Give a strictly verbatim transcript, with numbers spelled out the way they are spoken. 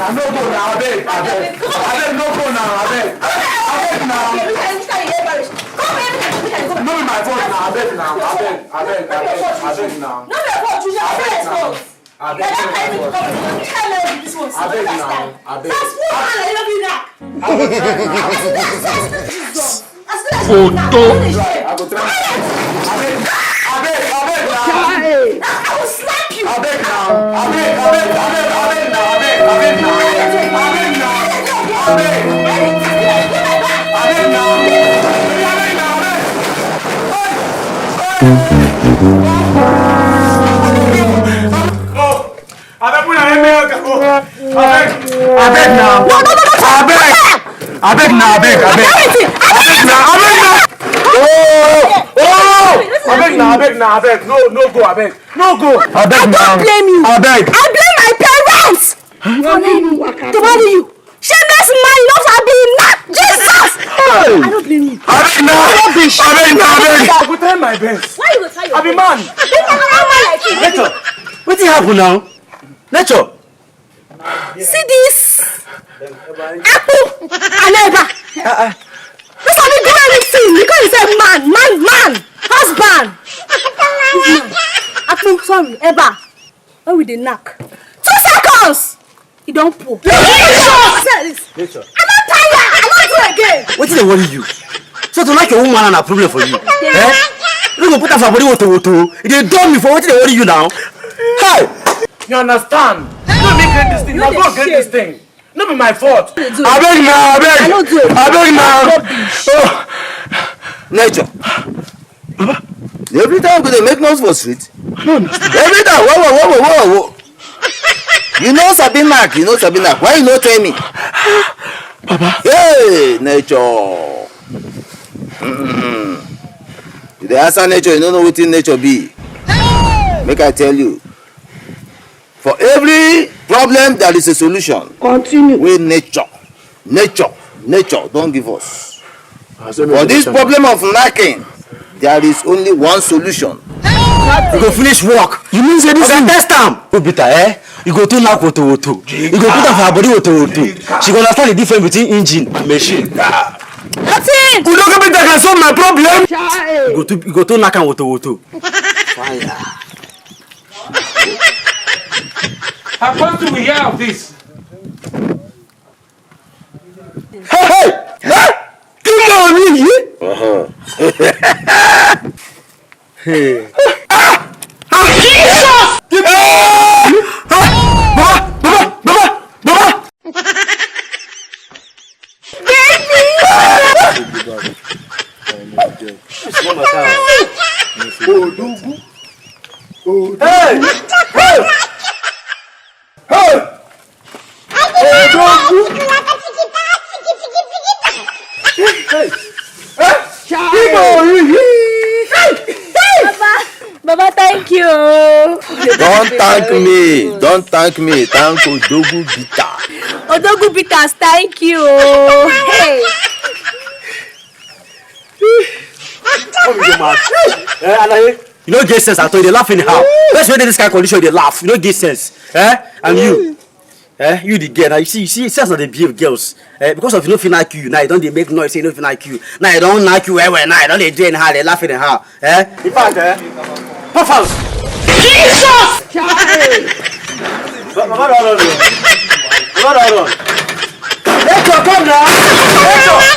I no go now, abeg, abeg. Abeg, no go now, abeg. Abeg now. No be my fault now, abeg now, abeg, abeg, abeg, abeg now. No be your fault, you just Abeg now. Abeg, no be my fault. Abeg now, abeg. I go try now. Jesus. Photo. I go try. Abeg, abeg, abeg now. I will slap you. Abeg now. Abeg, abeg, abeg, abeg now. Abeg, abeg now. Abeg now. Abeg. Abeg now. Abeg now. Abeg. Hey. Hey. Oh. Abeg, una help me out. Oh, abeg. Abeg now. No, no, no, no. Abeg. Abeg now, abeg, abeg. Everything. Abeg now, abeg now. Oh, oh. Abeg now, abeg now, abeg. No, no go, abeg. No go. Abeg now. I don't blame you. Abeg. I blame my parents. Huh? They marry you. Shameless man, you don't have been not Jesus. Hey! I don't blame you. Abeg na. Rubbish. Abeg na, abeg. I go try my best. Why you go try your I be best? Man. This is normal like you. Nature. Wetin happen now? Nature. See this. Apple. Aleba. Uh-uh. This one dey do anything because he say man, man, man, husband. This man. Apple, sorry, Eba. When we dey knack, two seconds, e don pour. Nature. See this. Nature. I don tire. I don do again. Wetin dey worry you? So to knack your woman na problem for you? Eh? You no go put am for body woto woto. E dey dull me for wetin dey worry you now. Hey! You understand? No make create this thing. You Na dey God create this shame. Thing. No be my fault. Abeg na, abeg. I no do it. Abeg na. Rubbish. Oh. Nature. Baba, every time you go dey make noise for street. I no understand. Every time, whoa, whoa, whoa, whoa, whoa, whoa. You know sabi knack, you know sabi knack. Why you no tell me? Baba. Hey, nature. Mm-mm. You dey answer nature, you no know wetin nature be. Make I tell you. For every problem, there is a solution. Continue. Wey nature, nature, nature don give us. I say make For this nature problem of knacking, there is only one solution. You go finish work. You mean say this Oga, thing test am. Go bitter, eh? You go too knack woto woto. You go put am for her body woto woto. She go understand the difference between engine and machine. Nothing. Udoka bitter can solve my problem. You go too, you go too knack am woto woto. Fire. Apostle, we hear of this. Hey, hey, hey! Come on, me. Uh-huh. Hey. Ah! Ah! Jesus! Ah! Ah! Baba, Baba, Baba, Baba! Odogwu. Odogwu. Hey! Hey! Hey! Odogwu. Hey! Hey! Baba, Baba, thank you. Don't thank me. Don't thank me. Thank Odogwu Bitter. Odogwu Bitters, thank you. Hey. Come, you mad. Eh, Alaye? You no get sense at all. You dey laugh anyhow. Person wey dey this kind condition dey laugh. You no get sense. Eh? And you, eh? You the girl. Now you see, you see, see as I dey behave, girls. Eh? Because of you no fit knack you. Now you don dey make noise. Say you no fit knack you. Now you don knack you well well. Now you don dey do anyhow. Dey laugh anyhow. Eh? In fact, eh? Puff out. Jesus! Baba, Baba don run o. Baba don run. Nature, come now. Nature.